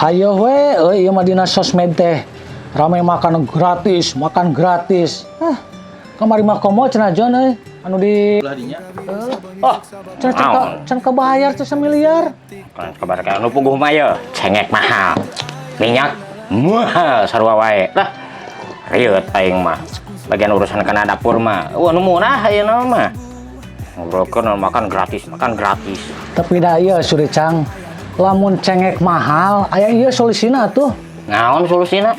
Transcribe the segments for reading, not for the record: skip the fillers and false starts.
Hayo we, euy, ieu mah dina sosmed teh. Rame makan gratis, makan gratis. Ah, kamari mah komo cenah, John, euy, anu di Belah dinya. Oh, cenah can, Naon? Can kebayar tuh semiliar. Kan kabar kan nu puguh mah ye, cengek mahal. Minyak mahal, sarua wae. Lah, rieut aing mah. Bagian urusan kana dapur mah. Wah, nu murah ayeuna mah. Ngobrolkeun makan gratis, makan gratis. Tapi dah ieu, Suricang, lamun cengek mahal, aya ieu solusina tuh. Naon solusina?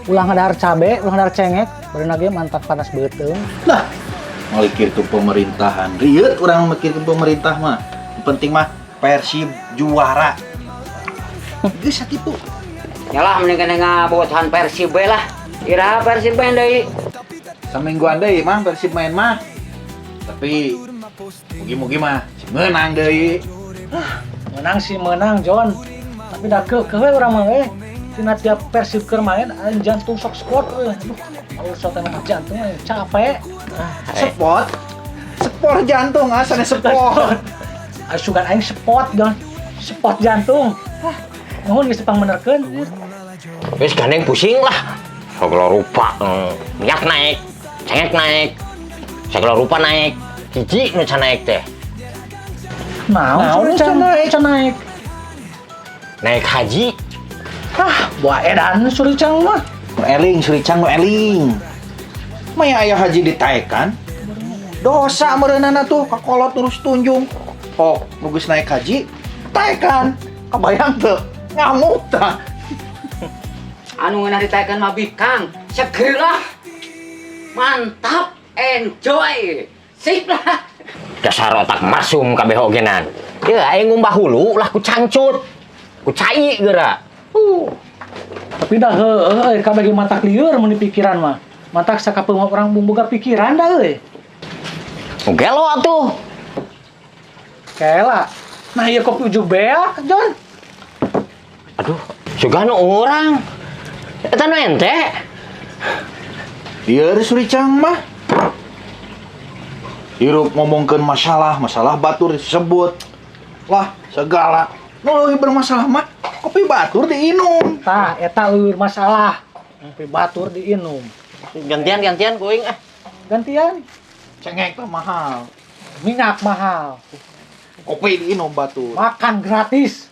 Ulah ngadahar cabe, ulah ngadahar cengek, bari ge mantak panas beuteung. Lah, mikir ke pemerintahan. Rieut urang mikir ke pemerintah mah. Yang penting mah Persib juara. Geus sakitu. Yalah, mending kena ngabocohan Persib we lah. Iraha Persib main deui? Samingguan deui mah Persib main mah. Tapi mugi-mugi mah si menang deui. Menang sih menang, John. Tapi dah keukeuh we urang mah we. Tina tiap Persib keur main, aing jantung sok sport euy. Aduh, kalau sok mah jantung euy, capek. Sport. Sport jantung asana sport. Ayo sugan aing sport, John. Sport jantung. Ah, nuhun geus pangbenerkeun. Wis gandeng pusing lah. Segala rupa, minyak naik, cengek naik, segala rupa naik. Hiji nu can naik teh. Naon? Naon nu can can naik? Can naik? Naik haji. Ah, buah edan Suricang mah. Nu eling Suricang, nu eling. Maya aya haji ditaekan. Dosa meureunana tuh kakolot terus tunjung. Oh, nu geus naik haji taekan. Kebayang tuh ngamuk tah. Anu ngeunah ditaekan mah bikang. Seger lah. Mantap, enjoy. Sip lah. Dasar otak masum kabeh ogenan. Ya aing ngumbah hulu lah ku cangcut. Ku cai geura. Tapi dah heueuh euy, kabeh ge matak lieur mun dipikiran mah. Matak sakapeung urang boga pikiran dah euy. Gelo atuh. Kela. Nah, ieu kopi ujug beak, John. Aduh, sugan urang. Eta nu ente. Lieur Suricang mah. Hirup ngomongkeun masalah, masalah batur disebut. Lah, segala. Nu leuwih bermasalah mah kopi batur diinum. Tah, eta leuwih masalah. Kopi batur diinum. Gantian, gantian ku aing ah. Gantian. Cengek teh mahal. Minyak mahal. Kopi diinum batur. Makan gratis.